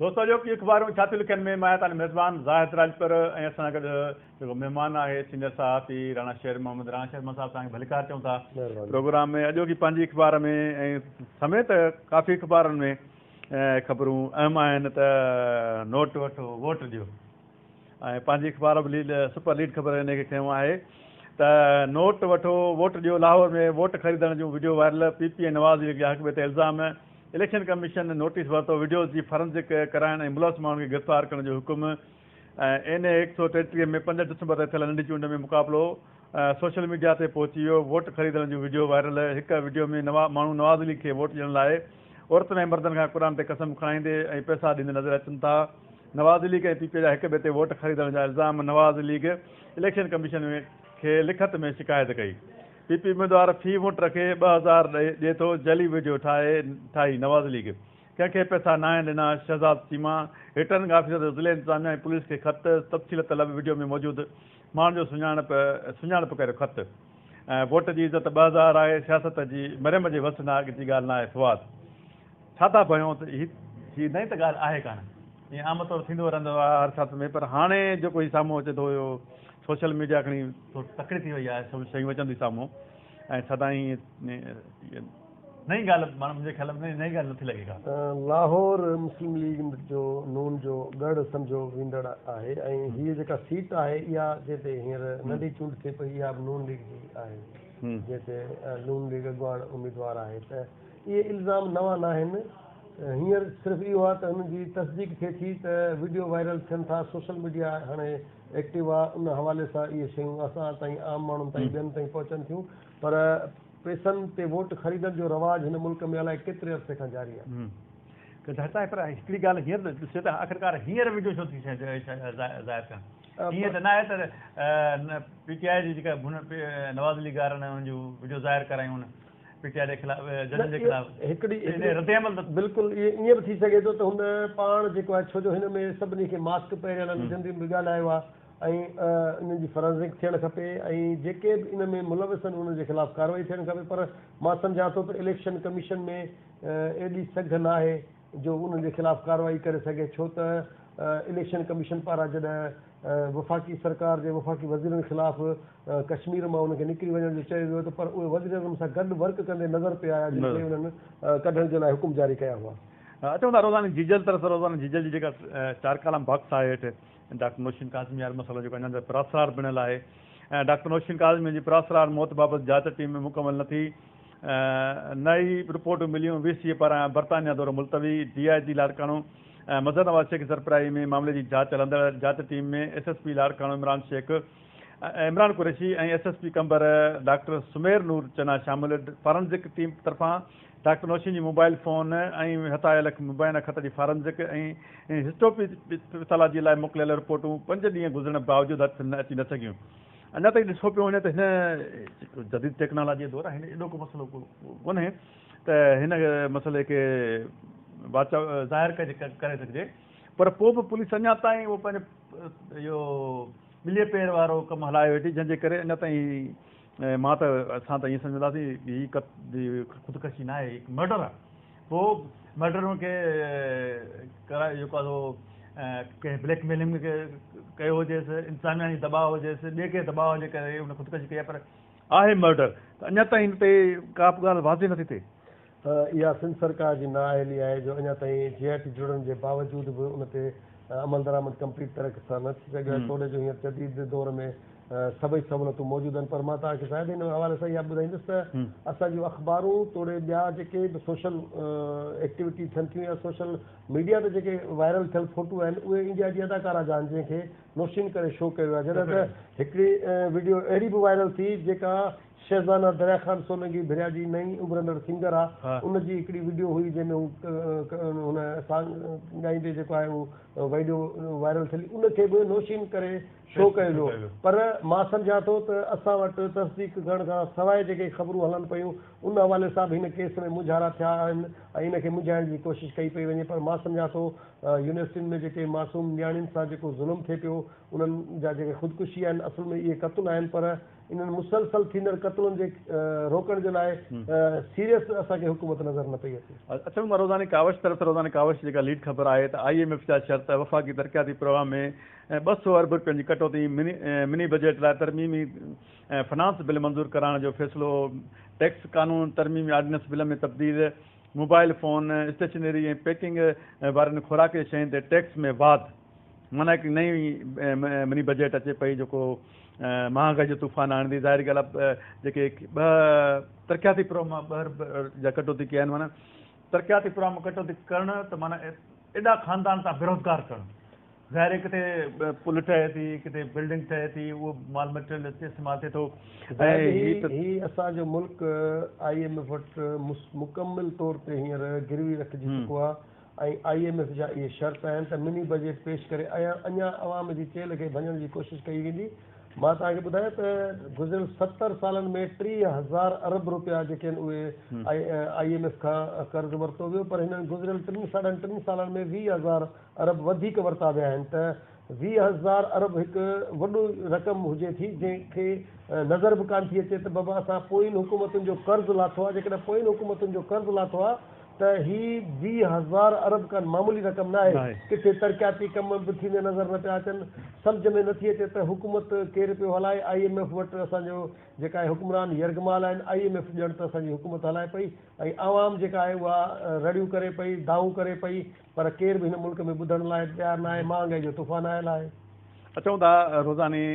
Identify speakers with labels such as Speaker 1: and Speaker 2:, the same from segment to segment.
Speaker 1: دوستو اڄوڪي اخبارون ڇا ٿيون لکن ۾ مان آهيان توهان جو ميزبان زاهد راڄپر ۽ اسان سان گڏ جيڪو مهمان آهي سينيئر صحافي راڻا شير محمد. راڻا شير محمد صاحب توهان کي ڀليڪار چئون ٿا پروگرام ۾. اڄوڪي پنهنجي اخبار ۾ ۽ سميت ڪافي اخبارن ۾ خبرون اهم آهن ته نوٽ وٺو ووٽ ڏيو ۽ پنهنجي اخبار به ليڊ سپر ليڊ خبر ان کي کنيو آهي ته نوٽ وٺو ووٽ ڏيو. لاهور ۾ ووٽ خريدڻ جون video viral, P P ۽ Nawaz league جا هڪ ٻئي تي الزام. اليڪشن ڪميشن نوٽيس ورتو، وڊيوز جي فارنزڪ ڪرائڻ ۽ ملوث ماڻهن کي گرفتار ڪرڻ جو حڪم. اين اي 133 ۾ 5 ڊسمبر تي ٿيل ننڍي چونڊ ۾ مقابلو سوشل ميڊيا تي پهچي ويو، ووٽ خريدڻ جون وڊيو وائرل. هڪ وڊيو ۾ ماڻهو نواز ليگ کي ووٽ ڏيڻ لاء عورتن ۽ مردن کان قرآن تي قسم کڻائيندي ۽ پئسا ڏيندي نظر اچن ٿا. نواز ليگ ۽ پي پي جا هڪ ٻئي تي ووٽ خريدڻ جا الزام، نواز ليگ اليڪشن ڪميشن کي لکت ۾ شڪايت ڪئي. پي پي اميدوار في ووٽر کي 2000 ڏئي ٿو، جعلي وڊيو ٺاهي نواز ليگ ڪنهن کي پئسا ناهن ڏنا، شهزاد چيما، رٽرننگ آفيسر جو ضلعي انتظاميا ۽ پوليس کي خط، تفصيل طلب، وڊيو ۾ موجود ماڻهن جو سڃاڻپ ڪريو خط. ووٽ جي عزت 2000 آهي، سياست جي مريم جي وس جي ڳالهه ناهي، فواد. ڇا ٿا ڀانيو ته هي هي نئين ته ڳالهه آهي ڪانه، ائين عام طور ٿيندو رهندو آهي هر سياست ۾ پر هاڻي جيڪو هي سامهون اچي ٿو اهو سوشل ميڊيا کڻي ٿورو تڪڙي ٿي وئي آهي، سڀ شيون اچن ٿيون سامهون ۽ سدائين نئين ڳالهه معنيٰ منهنجي خيال ۾ نئين ڳالهه نٿي لڳي ڪا.
Speaker 2: لاهور مسلم ليگ جو نون جو ڳڙهه سمجهيو ويندڙ آهي ۽ هيء جيڪا سيٽ آهي اها جنهن تي هينئر ننڍي چونڊ ٿئي پئي اها به نون ليگ جي آهي جنهن تي نون ليگ اڳواڻ اميدوار آهي ته اهي الزام نوان ناهن، هينئر صرف اهو آهي ته انهن جي تصديق ٿئي ٿي ته وڊيو وائرل ٿين ٿا، سوشل ميڊيا هاڻي ايڪٽو آهي، ان حوالي سان اهي شيون اسان تائين، عام ماڻهن تائين، ٻين تائين پهچن ٿيون پر پئسن تي ووٽ خريدڻ جو رواج هن ملڪ ۾ الائي ڪيتري عرصي کان جاري آهي.
Speaker 1: ڪجهه پر هڪڙي ڳالهه هينئر ڏسجي ته آخرڪار هينئر وڊيو ڇو ٿي ظاهر ٿين؟ ائين ته ناهي ته پي ٽي آء جي جيڪا نواز ليگ وارن انهن جون وڊيو ظاهر ڪرايون پي ٽي آء جي خلاف ججن جي خلاف
Speaker 2: هڪڙي رد عمل ته بلڪل ائين به ٿي سگهي ٿو ته هن پاڻ جيڪو آهي ڇو جو هن ۾ سڀني کي ماسڪ پهريل آهن جن به ڳالهايو آهي ۽ انهن جي فرانزڪ ٿيڻ کپي ۽ جيڪي به ان ۾ ملوث آهن انهن جي خلاف ڪارروائي ٿيڻ کپي پر مان سمجهان ٿو ته اليڪشن ڪميشن ۾ ايڏي سگهه ناهي جو انهن جي خلاف ڪارروائي ڪري سگهي ڇو ته اليڪشن ڪميشن پاران جڏهن وفاقي سرڪار جي وفاقي وزيرن خلاف ڪشمير مان انهن کي نڪري وڃڻ جو چيو ويو ته پر اهي وزيراعظم سان گڏ ورڪ ڪندي نظر پئي آيا جن کي انهن ڪڍڻ جي لاء حڪم جاري ڪيا هئا.
Speaker 1: اچون ٿا روزاني جيجل طرف روزاني جيجل جي جيڪا چار ڪالم باڪس آهي هيٺ ڊاڪٽر نوشين ڪاظمي وارو مسئلو جيڪو اڃا تائين پراسرار بڻيل آهي ۽ ڊاڪٽر نوشين ڪاظمي جي پراسرار موت بابت جاچ ٽيم مڪمل نه ٿي نه ئي رپورٽون مليون وي سي پاران برطانيا دورو ملتوي ڊي I جي لاڙڪاڻو مظهر نواز شيخ جي سربراهي ۾ معاملي جي جاچ هلندڙ جاچ team ۾ S S P Larkana Imran Sheikh, Imran Qureshi ۽ S S P Qambar doctor Sumair Noor Channa شامل. فارنزڪ ٽيم طرفان ڊاڪٽر نوشين جي موبائل فون ۽ هٿ آيل مبينا خط جي فارنزڪ ۽ هسٽوپيٿالاجي لاء موڪليل رپورٽون پنج ڏينهن گذرڻ باوجود هٿ اچي نه سگهيون. اڃا تائين ڏسو پيو وڃي ته هن جديد ٽيڪنالاجي جو دور آهي هن ايڏو ڪو مسئلو ڪونهي ته هن مسئلي کي واچا ظاهر ڪري سگهجي پر پوء به پوليس اڃا تائين اهو پنهنجو اهو ٻلي پير وارو ڪم هلايو ويٺي جنهن جي ڪري اڃا تائين مان ته اسان ته ائين سمجهنداسين هي خودڪشي نه آهي هڪ مرڊر آهي پوء مرڊر کي ڪرائي جيڪو آهي سو ڪنهن بليڪ ميلنگ ڪيو هجيس انتظاميا جي دٻاء هجيس ٻئي ڪنهن دٻاء جي ڪري هن خودڪشي ڪئي آهي پر آهي مرڊر ته اڃا تائين هن تي ڪا به ڳالهه واضح نٿي ٿئي.
Speaker 2: اها سنڌ سرڪار جي نااهلي آهي جو اڃا تائين جي آء ٽي جڙڻ جي باوجود به ان تي عملدرآمد ڪمپليٽ طرح سان نه ٿي سگهيو آهي توڙي جو هينئر جديد دور ۾ سڀئي سهولتون موجود آهن پر مان توهان کي زاهد هن حوالي سان اها ٻڌائيندس ته اسان جون اخبارون توڙي ٻيا جيڪي به سوشل ايڪٽيوٽي ٿين ٿيون يا سوشل ميڊيا تي جيڪي وائرل ٿيل فوٽو آهن اهي انڊيا جي اداڪارا جا آهن جنهن کي نوشين ڪري شو ڪيو ويو آهي جڏهن ته هڪڙي وڊيو اهڙي به وائرل ٿي جيڪا شهزانا دريا خان سولنگي ڀريا جي نئين اڀرندڙ سنگر آ ان جي هڪڙي وڊيو هئي جنهن ۾ هو هن سانگ ڳائيندي جيڪو آهي اهو ويڊيو وائرل ٿيل ان کي به نوشين ڪري شو ڪيو ويو پر مان سمجهان ٿو ته اسان وٽ تصديق ڪرڻ کان سواء جيڪي خبرون هلن پيون ان حوالي سان به هن ڪيس ۾ مونجهارا ٿيا آهن ۽ ان کي منجهائڻ جي ڪوشش ڪئي پئي وڃي پر مان سمجهان ٿو يونيورسٽين ۾ جيڪي معصوم نياڻين سان جيڪو ظلم ٿئي پيو انهن جا جيڪي خودڪشي آهن اصل ۾ اهي قتل آهن پر انهن مسلسل ٿيندڙ قتلن جي روڪڻ جي لاء سيريس اسان کي حڪومت نظر نه پئي اچي.
Speaker 1: اچون ٿا روزاني ڪاوش طرف ته روزاني ڪاوش جي جيڪا ليڊ خبر آهي ته I M F جا شرط وفاقي ترقياتي پروگرام ۾ 200 ارب رپين جي ڪٽوتي مني بجيٽ لاء ترميمي فنانس بل منظور ڪرائڻ جو فيصلو ٽيڪس قانون ترميمي آرڊيننس بل ۾ تبديل موبائل فون، اسٽيشنري ۽ پيڪنگ وارين خوراڪ جي شين تي ٽيڪس ۾ واڌ معنيٰ هڪ نئين مني بجيٽ اچي پئي جيڪو مهانگائي جو طوفان آڻيندي ظاهري ڳالهه آهي جيڪي ٻه ترقياتي پروگرام ٻه ارب جا ڪٽوتي ڪيا آهن معنيٰ ترقياتي پروگرام ڪٽوتي ڪرڻ ته معنيٰ ايڏا خاندان تان بيروزگار ڪرڻ ظاهر آهي ڪٿي پل ٺهي ٿي ڪٿي بلڊنگ ٺهي ٿي اهو مال مٽيريل استعمال ٿئي ٿو
Speaker 2: ۽ هي ته هي اسان جو ملڪ I M F وٽ مڪمل طور تي هينئر گروي رکجي چڪو آهي ۽ I M F جا اهي شرط آهن ته مني بجيٽ پيش ڪري اڃا عوام جي چيلهه کي ڀڃڻ جي ڪوشش ڪئي ويندي. مان توهان کي ٻڌايان ته گذريل 70 سالن ۾ 30 هزار ارب رپيا جيڪي آهن اهي I M F کان قرض ورتو ويو پر هنن گذريل ٽن ساڍن ٽن سالن ۾ 20 هزار ارب وڌيڪ ورتا ويا آهن ته 20 هزار ارب هڪ وڏو رقم هجي ٿي جنهن کي نظر به ڪانه ٿي اچي ته بابا اسان پوئين حڪومتن جو قرض لاٿو آهي جيڪڏهن پوئين حڪومتن جو قرض لاٿو آهي ته هي 20 هزار ارب ڪا معمولي رقم ناهي، ڪٿي ترقياتي ڪم به ٿيندي نظر نه پيا اچن، سمجهه ۾ نٿي اچي ته حڪومت ڪير پيو هلائي، I M F وٽ اسان جو جيڪا آهي حڪمران يرغمال آهن، I M F ڄڻ ته اسان جي حڪومت هلائي پئي ۽ عوام جيڪا آهي اها رڙيون ڪري پئي، دانهون ڪري پئي پر ڪير به هن ملڪ ۾ ٻڌڻ لاء تيار ناهي، مهانگائي جو طوفان آيل آهي.
Speaker 1: اچون ٿا روزاني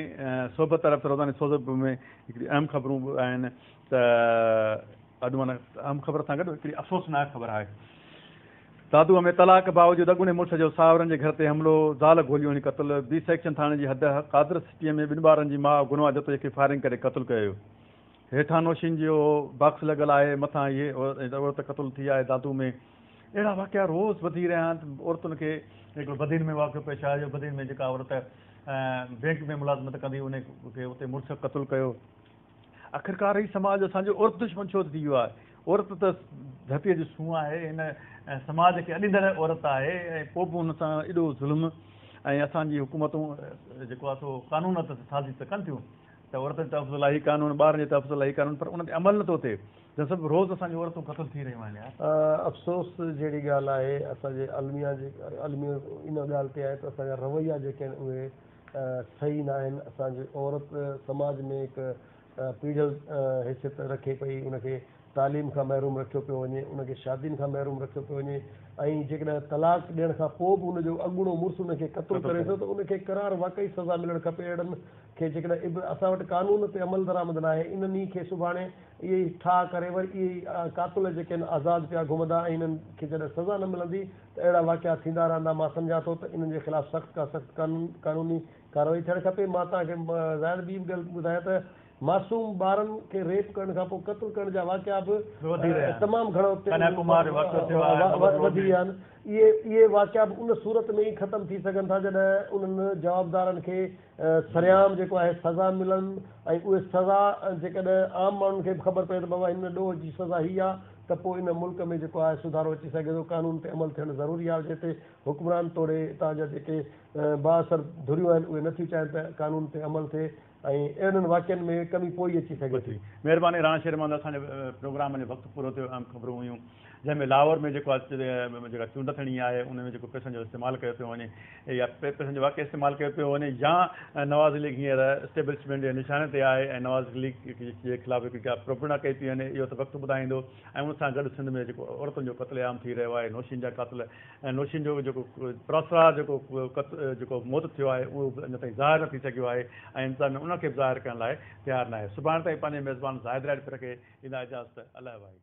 Speaker 1: صحبت طرف ته روزاني صحبت ۾ هڪڙي اهم خبرون به آهن ته اڄ معنيٰ اهم خبر سان گڏ هڪڙي افسوسناڪ خبر آهي. دادوء ۾ طلاق باوجود اڳوڻي مڙس جو ساهرن جي گهر تي حملو، زال گوليون هڻي قتل، بي سيڪشن ٿاڻي جي حد قادر سٽيء ۾ ٻن ٻارن جي ماء گنوا جتوئي کي فائرنگ ڪري قتل ڪيو ويو. هيٺان نوشين جو باڪس لڳل آهي، مٿان هيء عورت قتل ٿي آهي. دادو ۾ اهڙا واقعا روز وڌي رهيا آهن. عورتن کي هڪڙو بدين ۾ واقعو پيش آيو، بدين ۾ جيڪا عورت بينڪ ۾ ملازمت ڪندي هئي ان کي اتي مڙس قتل ڪيو. آخرڪار هي سماج اسان جو عورت دشمن ڇو ٿي ويو آهي؟ عورت ته ڌرتيء جي سونهن آهي، هن سماج کي اڏيندڙ عورت آهي ۽ پوء به ان سان ايڏو ظلم ۽ اسان جي حڪومتون جيڪو آهي سو قانون ته سازي ته ڪن ٿيون ته عورتن جي تحفظ لاء هي قانون، ٻارن جي تحفظ لاء هي قانون پر ان تي عمل نٿو ٿئي جنهن سبب روز اسان جون عورتون قتل ٿي رهيون آهن يار.
Speaker 2: افسوس جهڙي ڳالهه آهي اسان جي الميا جي الميو ان ڳالهه تي آهي ته اسان جا رويا جيڪي آهن اهي صحيح نه آهن اسان جي عورت سماج ۾ هڪ پيڙهيل حيثيت رکي پئي ان کي تعليم کان محروم رکيو پيو وڃي ان کي شادين کان محروم رکيو پيو وڃي ۽ جيڪڏهن طلاق ڏيڻ کان پوء به ان جو اڳوڻو مڙس ان کي قتل ڪري ٿو ته ان کي قرار واقعي سزا ملڻ کپي اهڙن کي جيڪڏهن اسان وٽ قانون تي عمل درآمد ناهي انهن ئي کي سڀاڻي اهي ئي ٺاهه ڪري وري اهي ئي قاتل جيڪي آهن آزاد پيا گهمندا ۽ انهن کي جڏهن سزا نه ملندي ته اهڙا واقعا ٿيندا رهندا، مان سمجهان ٿو ته انهن جي خلاف سخت کان سخت قانوني ڪارروائي ٿيڻ کپي، مان توهان کي زاهد ٻي به ڳالهه ٻڌايان ته معصوم ٻارن کي ريپ ڪرڻ کان پوء قتل ڪرڻ جا واقعا به تمام گهڻو وڌي ويا آهن، اهي واقعا به ان صورت ۾ ئي ختم ٿي سگهن ٿا جڏهن انهن جوابدارن کي سرعام جيڪو آهي سزا ملن ۽ اهي سزا جيڪڏهن عام ماڻهن کي به خبر پئي ته بابا هن ڏوهه جي سزا هي آهي ته پوء ان ملڪ ۾ جيڪو آهي سڌارو اچي سگهي ٿو، قانون تي عمل ٿيڻ ضروري آهي جنهن تي حڪمران توڙي اتان جا جيڪي بااثر ڌريون آهن اهي نٿيون چاهين ته قانون تي عمل ٿئي ۽ اهڙن واقعن ۾ ڪمي پوء ئي اچي سگهي ٿي.
Speaker 1: مهرباني راڻا شير محمد اسان جي پروگرام جو وقت پورو ٿيو اهم خبرون هيون جنهن ۾ لاهور ۾ جيڪو جيڪا چونڊ ٿيڻي آهي ان ۾ جيڪو پئسن جو استعمال ڪيو پيو وڃي يا پئسن جو واقعي استعمال ڪيو پيو وڃي يا نواز ليگ هينئر اسٽيبلشمينٽ جي نشاني تي آهي ۽ نواز ليگ جي خلاف هڪڙي ڪا پروپينڊا ڪئي پئي وڃي اهو ته وقت ٻڌائيندو ۽ ان سان گڏ سنڌ ۾ جيڪو عورتن جو قتل عام ٿي رهيو آهي نوشين جا قاتل ۽ نوشين جو جيڪو پراسرار جيڪو جيڪو موت ٿيو آهي اهو به اڃا تائين ظاهر نه ٿي سگهيو آهي ۽ انتظاميا ان کي به ظاهر ڪرڻ لاء تيار ناهي سڀاڻي تائين پنهنجي ميزبان زاهد راڄپر کي ڏيندا اجازت الله واهي.